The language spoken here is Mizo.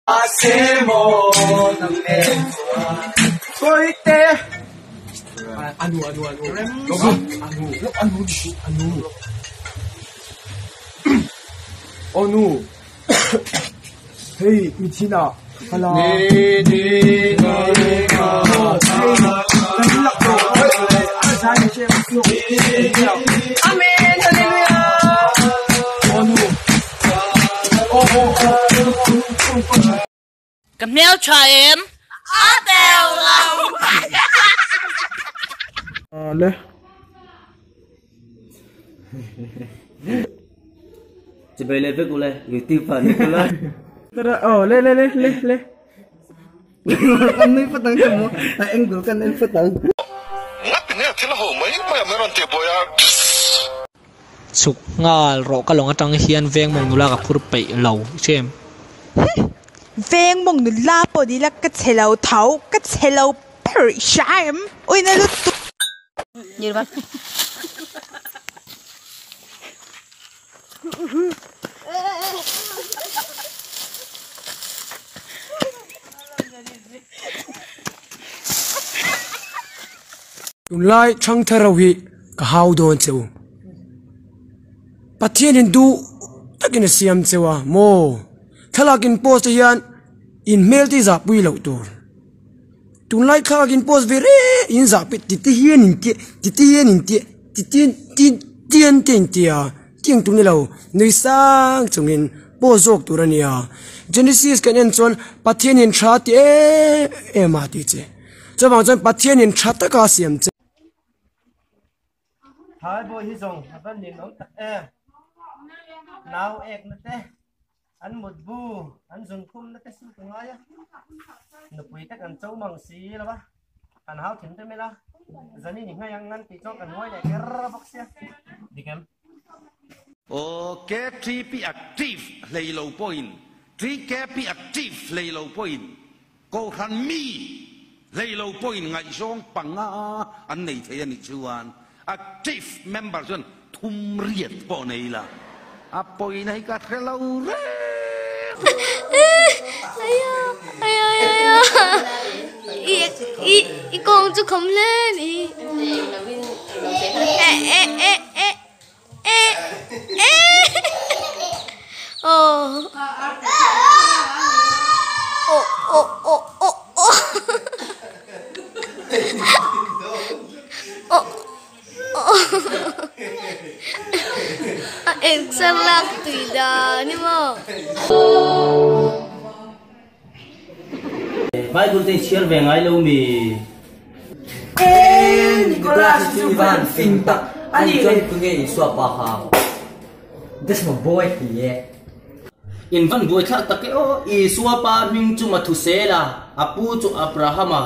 Mahse maw nang nen chuan Kawite Anu anu anu anu anu anu Aw nu Hei mithin ah kala Amen Hallelujah Aw nu Ka hmeltha em? A teu lo. Le. Chibai le vek ule YouTube ah ni kula. Tara oh le le le le le. Kan nui patang che mo a angle kan en patang. Ngati nge thil ho mai mai a min rawn tih buai a. Chhuk nghal rawh ka lawng atang hian veng mawng nula ka phur peih lo i hre em? Hi! Veng mawng nula pawh ni la ka chhe lo tho, ka chhe lo ber i hria em? Ui na lutuk. Tunlai Thangthar ho hi ka hau dawn che u. Pathianin duh takin a siam cheu a maw? Thlalak in post te hian in hmel te zah pui loh tur. Tunlai thlalak in post ve reng in zah pui ti te hian in tia ti te hian in tia ti te ti tian te in tia tiang tur ni lo nui sang chungin post zawk tur a nia. Genesis kan en chuan Pathianin tha ti em em a tih che. Chuvang chuan Pathianin tha taka a siam che. Thai bawi hi zawng a van ninawm tak em. Nau ek na te, an mutbu, an zunkhum na te su ka ngai a. Nupui te kan cho mang si lo va, kan hau thin te mela. Zanin i nghai ang ngan tih chuan kan ngawi leh ker bawk sia. Dik em? Aw K3P active hlei lo pawhin, 3KP active hlei lo pawhin Kohhran mi hlei lo pawhin ngaihzawng panga an nei thei a nih chuan active member chuan thum riat pawh nei la, a pawina hi ka hre lo reng. I kawng chu khawm hle ni. A exer lak tui dan hi maw. Bible te chhiar ve ngai lo mi. Nicholas chu van fing tak a ni chuan tunge Isua pa kha That's my boy ti e. In van buai thlak tak e aw Isua pa hming chu Mathusela a pu chu Abrahama.